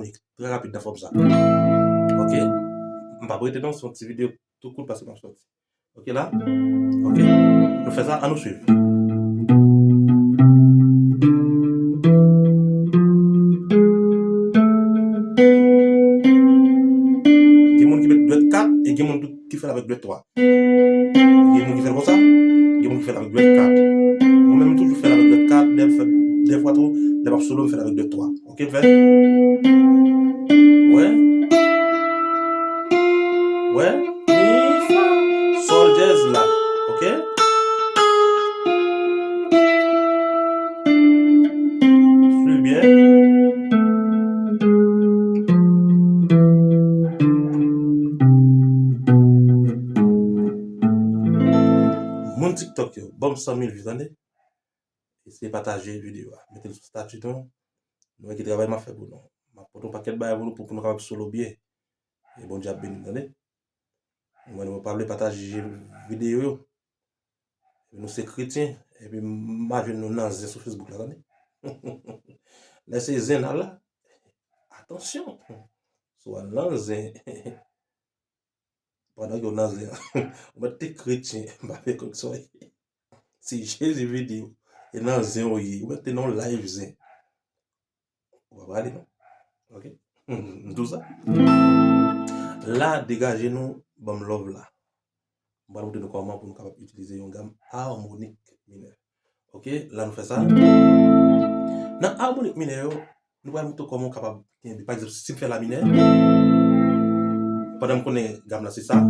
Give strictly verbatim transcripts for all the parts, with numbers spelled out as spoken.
Trè rapid nan fòm sa. Ok? M p ap rete non, se yon ti videyo tou kout paske m ap sòti. Ok la? Ok. Nou fè sa, ann nou swiv. Gen moun ki met dwèt kat e gen moun tou ki fè l avèk dwèt twa. Gen moun ki fè l konsa, gen moun ki fè l avèk dwèt kat. Mwen menm, m toujou fè l avèk dwèt kat, dè m fè, dèfwa tou, lè m ap solo, m fè l avèk dwèt twa. Ok, m fè. Wè. Wè. Mi, fa. Sòl dyèz la. Ok. Swiv byen. Moun TikTok yo, ban m san mil view, tande. Eseye pataje videyo a. Mete l sou estati nou. Nou wè ki travay m ap fè pou nou. M ap pote yon pakèt bagay pou nou, pou, pou nou kapab solo byen. E Bondye ap beni n, tande. Mwen, nou pa vle pataje videyo yo. Epi nou se kretyen. Epi m a jwenn nou nan zen sou Facebook la, tande. Lè se zen n al la, atansyon. Si w al nan zen, pandan ke w nan zen an, ou mèt te kretyen, m pa fè kòk sa w ye. Si Jezi vide w, e nan zen w ye, ou mèt te nan yon live zen. Ou pa prale non. Ok? M di w sa. La, degaje nou, ban m love la. M pral montre nou kòman pou nou kapab itilize yon gam amonik minè. Ok, la nou fè sa. Nan amonik minè yo, nou pral montre kòman w kapab kenbe. Pa egzanp, si m fè la minè, pandan m konnen gam nan se sa.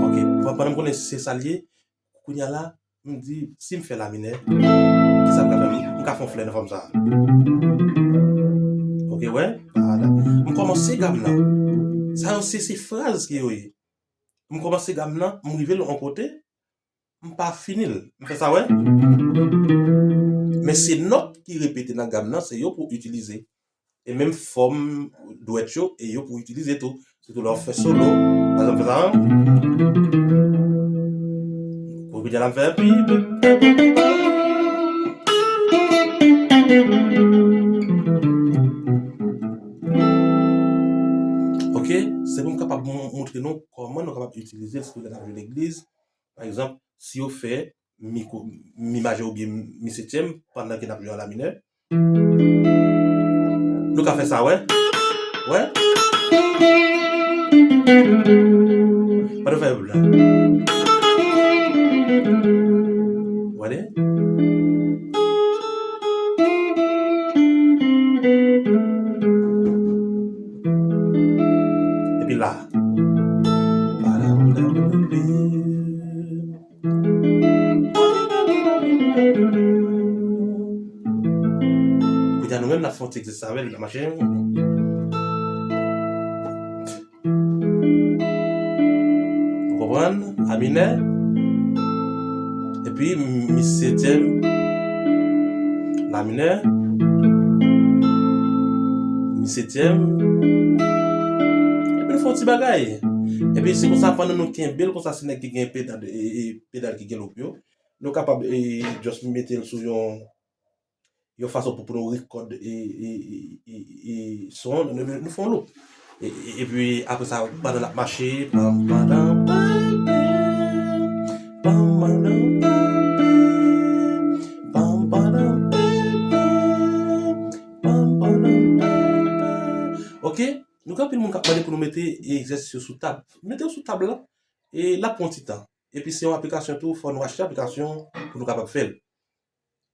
Ok, pandan m konnen se sa l ye, kounye a la, m di, si m fè la minè, kisa m ka fè? M ka fè yon flè nan fòm sa a. Ok, wè? Ala. M kòmanse gam nan. Sa yo se, se fraz ke yo ye. M kòmanse gam nan, m rive l yon kote, m pa fini l. M fè sa, wè? Men se nòt ki repete nan gam nan, se yo pou itilize. E menm fòm dwèt yo, e yo pou itilize tou. Sitou lè w ap fè solo. Pa egzanp, fè sa, an. Pou kounye a la m fè pi, pi, pi, pi, pi. Ok, se pou m kapab mon-, montre nou kòman nou kapab itilize l, sitou lè n ap jwe legliz. Pa egzanp, si yo fè mi ko-, mi majè oubyen mi setyèm pandan ke n ap jwe an la minè. Nou ka fè sa, wè. Wè. Pandan fè la. Wè de. Epi la. Kounye a nou menm n ap fè yon ti egzèsis avè l, l ap mache. Ou konprann? La minè. Epi mi setyèm. La minè. Mi setyèm. Epi nou fè yon ti bagay. Epi se konsa pandan nou kenbe l konsa, se nèg ki gen pedal, e, e, pedal ki gen loop yo. Nou kapab, e, just mete l sou yon, yon fason pou, pou nou rekòd, e, e, e, e, e, son, nou, nou, nou fè yon loop. E, e, epi apre sa, pandan l ap mache, pam, pandan, pam, pam, pam, pam, pam, pam, pam, pam, pam, pam, pam, pam, pam, pam, pam. Ok? Nou gen anpil moun k ap mande pou nou mete egzèsis yo sou tab. Mete yo sou tab la, e l ap pran ti tan. Epi se yon aplikasyon tou, fò nou achte aplikasyon pou nou kapab fè l.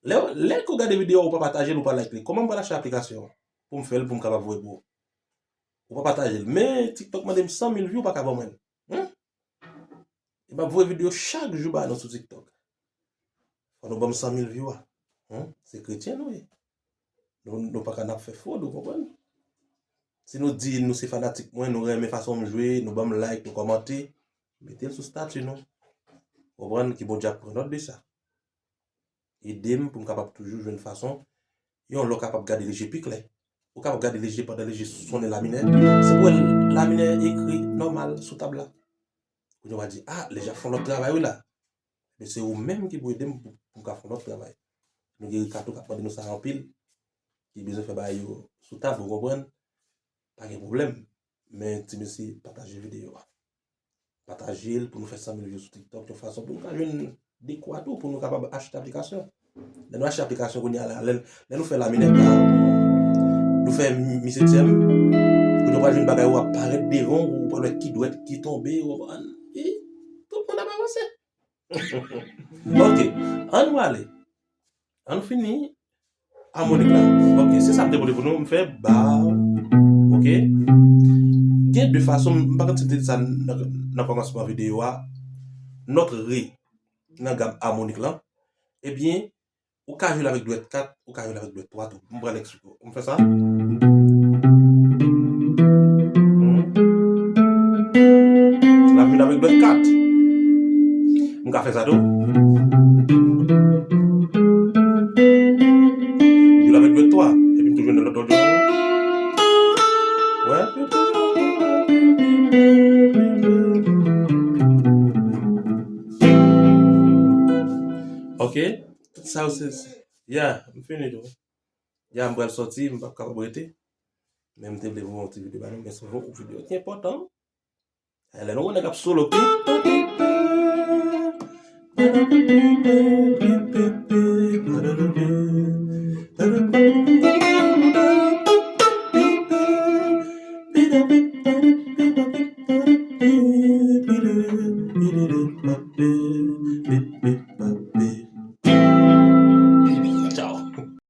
Lè, lè ke w gade videyo a, ou pa pataje l, ou pa like li. Kòman m pral achte aplikasyon an pou m fè l, pou m kapab voye pou ou? Ou pa pataje l. Men TikTok mande m san mil view, ou pa ka ban mwen l. Humm? E m ap voye videyo chak jou ba nou sou TikTok. Fò nou ban m san mil view a. Humm? Se kretyen nou ye. Nou, nou pa ka n ap fè fwod, ou konprann? Si nou di nou se fanatik mwen, nou renmen fason m jwe, nou ban m like, nou kòmante, mete l sou estati nou. Konprann? Ke Bondye ap pran nòt de sa. Ede m pou m kapab toujou jwenn fason yon lè w kapab gade leje pi klè. Ou kapab gade leje pandan leje sonnen laminè. Se pou wè laminè ekri nòmal sou tab la. Kounye a w a di, ah, Leja ap fè yon lòt travay wi la. Men se ou menm ki pou ede m pou, pou m ka fè yon lòt travay. Nou gen Ricardo k ap mande nou sa anpil, ki bezwen fè bagay yo sou tab, ou konprann? Pa gen pwoblèm. Men ti mesye, pataje videyo a. Pataje l pou nou fè san mil view sou TikTok, yon fason pou nou ka jwenn dekwa tou, pou nou kapab achte aplikasyon. Lè nou achte aplikasyon kounye a la, lè, lè nou fè laminèt la, nou fè mi setyèm, kounye a w pral jwenn bagay ou ap parèt devan w, ou pral wè ki dwèt ki tonbe, ou konprann? E tout moun ap avanse. Ok, ann nou ale. Ann nou fini amonik la. Ok, se sa m te pote pou nou, m fè ba, ok. Gen de fason, m pa konn si m te di sa nan, nan kòmansman videyo a, nòt re nan gam amonik lan. Ebyen, ou ka jwe l avèk dwèt kat, ou ka jwe l avèk dwèt twa tou. M pral eksplike w. M fè sa. Hmm. L ap vin avèk dwèt kat. M ka fè sa tou. Jwe l avèk dwèt twa. Epi m tou jwenn lòt dwèt. Wè. Ok. Tout sa yo se, se, ya, m fini tou. Ya, m pral sòti, m p ap kapab rete. Men m te vle voye yon ti videyo ba nou, men se yon videyo ki enpòtan. Lè nou wè nèg ap solo, pi, pi, pi, pi.